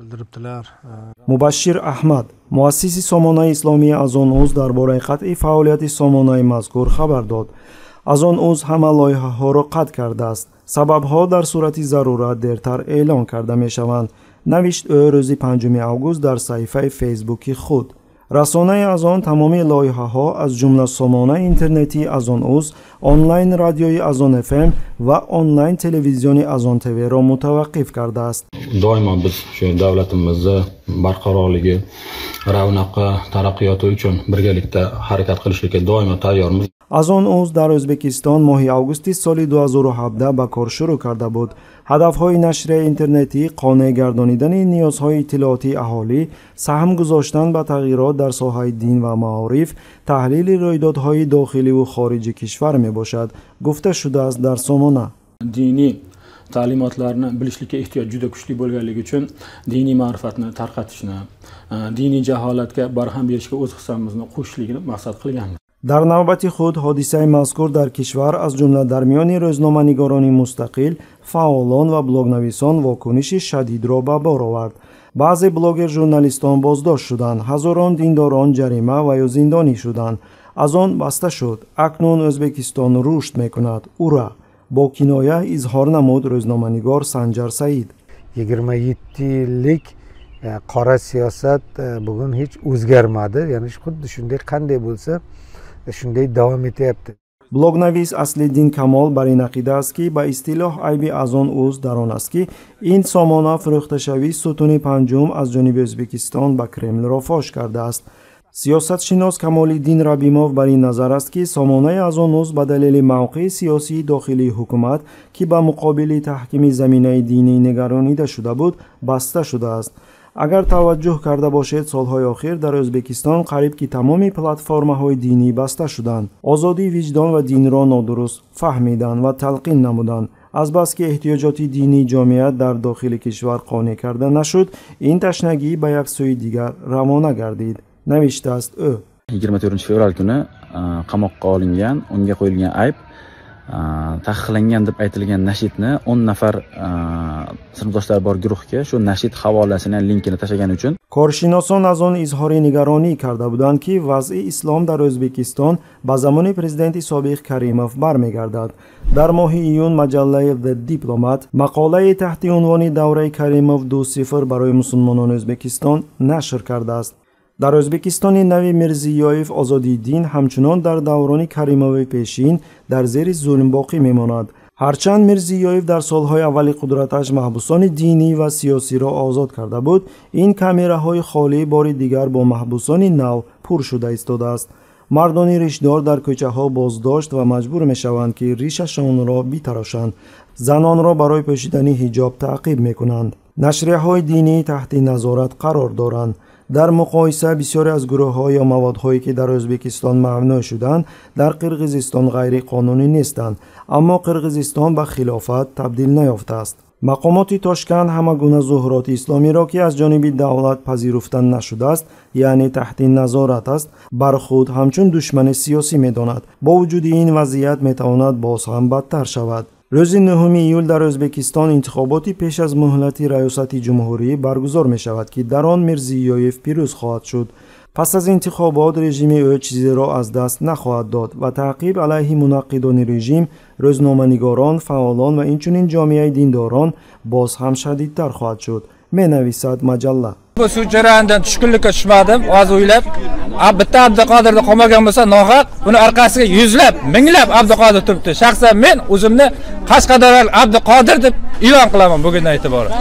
Bildiribdilar. Мубашшир Аҳмад, муассиси сомонаи исломии Азон Уз, дар бораи қатъи фаъолияти сомонаи мазкур хабар дод. Азон Уз ҳама лоиҳаҳоро қатъ кардааст. Сабабҳо дар сурати зарурат дертар эълон карда мешаванд, навишт ӯ рӯзи 5 август дар саҳифаи фейсбуки худ. Расонаи Азон тамоми лоиҳаҳо, аз ҷумла сомонаи интернетии Азон Уз, онлайн радиои Азон ФМ ва онлайн телевизиони Азон ТВ-ро мутаваққиф кардааст. Doimo biz shu davlatimizni barqarorligi, ravnaqi, taraqqiyoti uchun birgalikda harakat qilishga doimo tayyormiz. Азон Уз дар Ӯзбекистон моҳи августи соли 2017 ба кор шурӯъ карда буд. Ҳадафҳои нашрияи интернетӣ қонеъ гардонидани ниёзҳои иттилоотии аҳолӣ, саҳм гузоштан ба тағйирот дар соҳаи дин ва маориф, таҳлили рӯйдодҳои дохиливу хориҷи кишвар мебошад, гуфта шудааст дар сомона. Diniy ta'limotlarni bilishlikka ehtiyoj juda kuchli bo'lganligi uchun diniy ma'rifatni tarqatishni, diniy jaholatga barham berishga o'z hissamizni qo'shishlikni maqsad qilganmiz. Дар навбати худ ҳодисаи мазкур дар кишвар, аз ҷумла дар миёни рӯзноманигорони мустақил, фаъолон ва блогнависон вокуниши шадидро ба бор овард. Баъзе блогер-журналистон боздошт шуданд, ҳазорон диндорон ҷарима ва ё зиндонӣ шуданд. Азон баста шуд. Акнун Ӯзбекистон рушд мекунад. Ура! Бо киноя изҳор намуд рӯзноманигор Санҷар Саид. 27 yillik qora siyosat bugun hech o'zgarmadi. Ya'ni xuddi shunday qanday bo'lsa shunday davom etyapti. Блогнавис Аслиддин Камол бар ин ақида аст, ки ба истилоҳ айби Азон Уз дар он аст, ки ин сомона фурӯхташавии сутуни панҷум аз ҷониби Ӯзбекистон ба Кремлро фош кардааст. Сиёсатшинос Камолиддин Рабимов бар ин назар аст, ки сомонаи Азон Уз ба далели мавқеи сиёсии дохилии ҳукумат, ки ба муқобили таҳкими заминаи динӣ нигаронида шуда буд, баста шудааст. Агар таваҷҷӯҳ карда бошед, солҳои охир дар Ӯзбекистон қариб ки тамоми платформаҳои динӣ баста шуданд. Озодии виҷдон ва динро нодуруст фаҳмиданд ва талқин намуданд. Азбаски эҳтиёҷоти динии ҷомеа дар дохили кишвар қонеъ карда нашуд, ин ташнагӣ ба як сӯи дигар равона гардид, навиштааст ӯ. 24 fevral kuni qamoqqa olingan, unga qo'yilgan ayb taqiqlangan deb aytilgan nashidni 10 nafar sinfdoshlari bor guruhga shu nashid havolasini linkini tashlagani uchun. Коршиносон аз он изҳори нигаронӣ карда буданд, ки вазъи ислом дар Ӯзбекистон ба замони президенти собиқ Каримов бармегардад. Дар моҳи июн маҷаллаи The Diplomat мақолаи таҳти унвони «Давраи Каримов 2.0 барои мусулмонони Ӯзбекистон» нашр кардааст. Дар Ӯзбекистони нави Мирзиёев озодии дин ҳамчунон дар даврони Каримови пешин дар зери зулм боқӣ мемонад. Ҳарчанд Мирзиёев дар солҳои аввали қудраташ маҳбусони динӣ ва сиёсиро озод карда буд, ин камераҳои холӣ бори дигар бо маҳбусони нав пур шуда истодааст. Мардони ришдор дар кӯчаҳо боздошт ва маҷбур мешаванд, ки ришашонро битарошанд. Занонро барои пӯшидани ҳиҷоб таъқиб мекунанд. Нашрияҳои динӣ таҳти назорат қарор доранд. Дар муқоиса бисёре аз гурӯҳҳо ё маводҳое, ки дар Ӯзбекистон мамнӯъ шуданд, дар Қирғизистон ғайриқонунӣ нестанд, аммо Қирғизистон ба хилофат табдил наёфтааст. Мақомоти Тошканд ҳама гуна зуҳуроти исломиро, ки аз ҷониби давлат пазируфта нашудааст, яъне таҳти назорат аст, бар худ ҳамчун душмани сиёсӣ медонад. Бо вуҷуди ин, вазъият метавонад боз ҳам бадтар шавад. Рӯзи 9 июл дар Ӯзбекистон интихоботи пеш аз муҳлати раёсати ҷумҳурӣ баргузор мешавад, ки дар он Мирзиёев пирӯз хоҳад шуд. Пас аз интихобот режими ӯ чизеро аз даст нахоҳад дод ва таъқиб алайҳи мунаққидони режим, рӯзноманигорон, фаъолон ва инчунин ҷомеаи диндорон боз ҳам шадидтар хоҳад шуд, менависад маҷалла. Bu suv jarayonidan tushkunlikka tushmadim. Hozir o'ylab, bitta Abduqodirni qolmagan bo'lsa nohaq, buni orqasiga yuzlab, minglab Abduqodir turibdi. Shaxsan men o'zimni Qashqadaryolik Abduqodir deb e'lon qilaman bugundan e'tiboran.